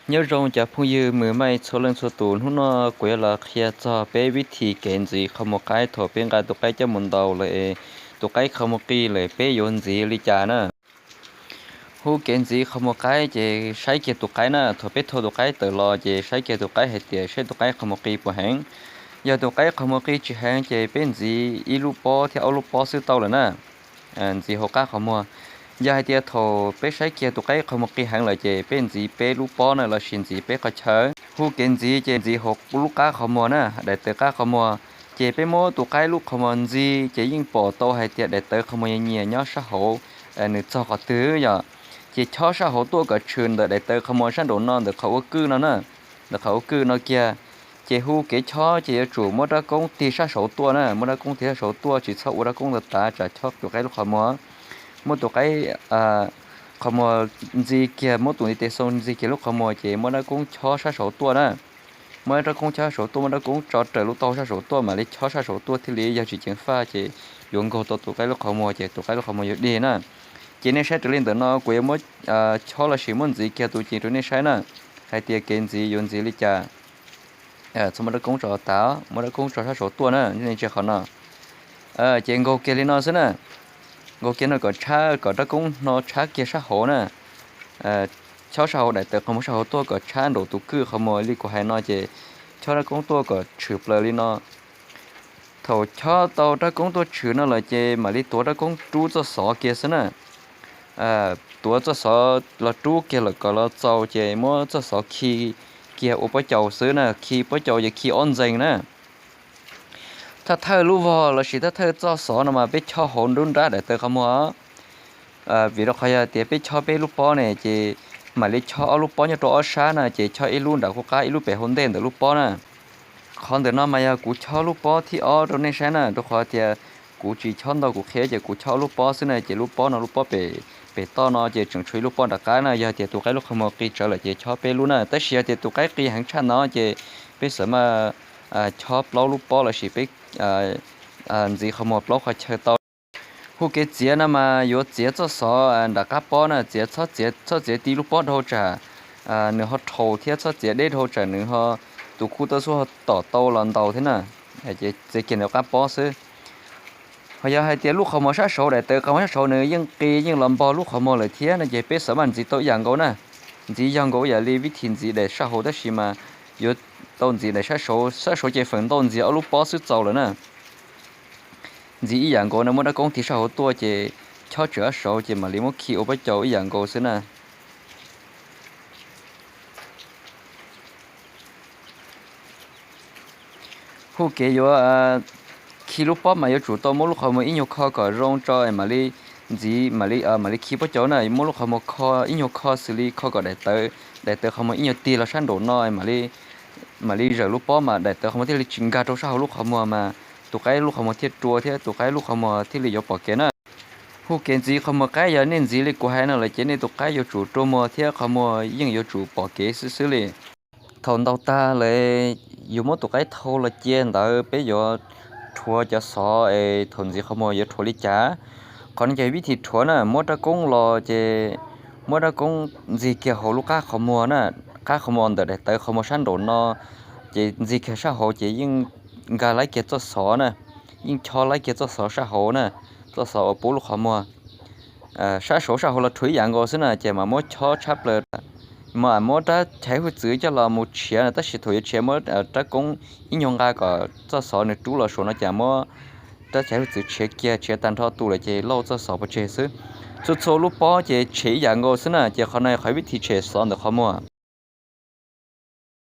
Nyob zoo cov phooj ywg mws maij txhua leej txhua tus, hnub no kuv yuav los qhia txog peb vib thim kev ntxiv qhov muag qaib thaum peb nqa tus qaib coj mus ntaus lawm, tus qaib qhov muag qi lawm peb yuav ntxiv li cas na. Hu kev ntxiv qhov muag qaib ces saib kiag tus qaib na, thaum peb thau tus qaib tawm los ces saib kiag tus qaib hais tias saib tus qaib qhov muag qi puas heev. Yog tus qaib qhov muag qi tsis heev ces peb ntxiv ib lub pob thiab ob lub pob xwb tau lawm na. Ntxiv hauv qab qhov muag. Yog hais tias thaum peb saib kiag tus qaib qhov muag qi heev lawm ces peb ntxiv peb lub pob na lossis ntxiv peb qhov chaw. Hu kev ntxiv ces ntxiv hauv lub qab qhov muag na, daim tawv qab qhov muag. Ces peb muab tus qaib lub qhov muag ntxiv ces yeej pom tau hais tias daim tawv qhov muag nyias nyias nyob sab hauv, nws txog qhov twg yom. Ces chob sab hauv tuaj kom tshwm ntawm daim tawv qhov muag sab nraum no ntawm qhov ua kwj no na, ntawm qhov ua kwj no kiag. Ces hu kev chob ces yuav tsum muab rab koob tig sab saud tuaj na, muab rab koob tig sab saud tuaj, tsis txhob ua rab koob ntawd tav tsam chob tus qaib lub qhov muag. Muab tus qaib qhov muag ntxiv kiag, muab tus ntiv tes xoo ntxiv kiag lub qhov muag ces muab rab koob chob sab saud tuaj na. Muab rab koob chob sab saud tuaj, muab rab koob tso raws lub taub hau sab saud tuaj mam li chob sab saud tuaj thiaj li, yog tsis ceev faj ces yuav nkaug tau tus qaib lub qhov muag ces tus qaib lub qhov muag yuav dig na. Ces nej saib raws li ntawm no kuv yuav muab chob lossis muab ntxiv kiag tus cev rau nej saib na, hais tias kev ntxiv yuav ntxiv li cas. Txhob muab rab koob tso tav, muab rab koob tso sab saud tuaj na, nej ntsia qhov no. Ces nkaug kiag li no xwb na. Nkaug kiag no kom tshab, kom rab koob hno tshab kiag sab hauv na. Chob sab hauv daim tawv qhov muag sab hauv tuaj kom tshab nraum tus kwj qhov muag li kuv hais no ces chob rab koob tuaj kom tshwm plaws li no. Thaum chob tau rab koob tuaj tshwm no lawm ces mam li tuav rab koob rub txoj xov kiag xwb na. Tuav txoj xov los rub kiag lawm kom los txaus ces muab txoj xov khi kiag ua pob caus xwb na, khi pob caus ces khi ob ntxees na. Thawj thawj lub vog lossis thawj thawj txoj xov no mas peb chob hauv nruab nrab daim tawv qhov muag. Vim rau qhov yog tias peb chob peb lub pob ne ces mam li chob ob lub pob nyob rau ob sab na, ces chob ib lub nram qub qab ib lub pem hauv ntej ntawm lub pob na. Qhov ntawm no mas yog kuv chob lub pob thib ob rau nej saib na, rau qhov tias kuv tsis chob ntau, kuv qhia ces kuv chob ob lub pob xwb na, ces lub pob no lub pob pem, pem toj no ces tseem tshuav ib lub pob nram qab na. Yog tias tus qaib lub qhov muag qi tsawv lawm ces chob peb lub na, tab sis yog tias tus qaib qi heev tshaj no ces peb xav mas chob plaub lub pob lossis peb ntxiv qhov muag plaub qhov chaw tau. Hu kev txiav no mas yuav txiav txoj xov nram qab pob na, txiav txhob txiav, txhob txiav ti lub pob dhau tsam nws ho rhaus thiab txhob txiav deb dhau tsam nws ho, tus khub tawb xub ho tom tau los ntaus thiab na. Ces txiav kiag ntawm qab pob xwb. Ho yog hais tias lub qhov muag sab saud, daim tawv qhov muag sab saud nws yeej qi yeej los npog lub qhov muag lawm thiab no ces peb xav mas ntxiv tau ib yam nkaus na. Ntxiv yog nkaus ib yam li vib thim ntxiv daim sab hauv tab sis mas yuav tau ntxiv daim sab saud, sab saud ces feem ntau ntxiv ob lub pob xwb txaus lawm na. Ntxiv ib yam nkaus no, muab rab koob tig sab hauv tuaj ces chob tsawv sab saud ces mam li muab khi ua pob caus ib yam nkaus xwb na. Hu kev yuav khi lub pob mas yuav tsum tau muab lub qhov muag ib nyuag kho kom zoo tso mam li ntxiv, mam li, mam li khi pob caus na. Muab lub qhov muag kho ib nyuag kho xws li kho kom daim tawv, daim tawv qhov muag ib nyuag tig los sab nraum no mam li, mam li zawm lub pob mas daim tawv qhov muag thiaj li tsis nkag rau sab hauv lub qhov muag mas tus qaib lub qhov muag thiaj rua thiab tus qaib lub qhov muag thiaj li yuav pom kev na. Hu kev ntxiv qhov muag qaib, yog nej ntxiv li kuv hais no lawm ces nej tus qaib yuav tsum rua muag thiab qhov muag yeej yuav tsum pom kev xwb xwb li. Thaum ntaus tag lawm yuav muab tus qaib thau los cia ntawd peb yuav rhuav cov xov es thaum ntxiv qhov muag yuav rhuav li cas. Qhov no ces vib thim rhuav na, muab rab koob los ces muab rab koob ntxig kiag hauv lub qab qhov muag na, qab qhov muag ntawm daim tawv qhov muag sab nraum no, ces ntxig kiag sab hauv ces yeej nkag laib kiag txoj xov na, yeej chob laib kiag txoj xov sab hauv na, txoj xov uas pub lub qhov muag. Sab saud sab hauv los rhuav ib yam nkaus xwb na, ces mam muab chob tshab plaws. Mas muab rab chaiv hwj txwv coj los mus tshiav na, tab sis thaum yuav tshiav muab rab koob ib nyuag nqa kom txoj xov nws rub los saum no ces muab rab chaiv hwj txwv tshiav kiag, tshiav tag nrho tu lawm ces lauj txoj xov pov tseg xwb. Txhua txhua lub pob ces tshem ib yam nkaus xwb na, ces qhov no qhov vib thim tshem xov ntawm qhov muag.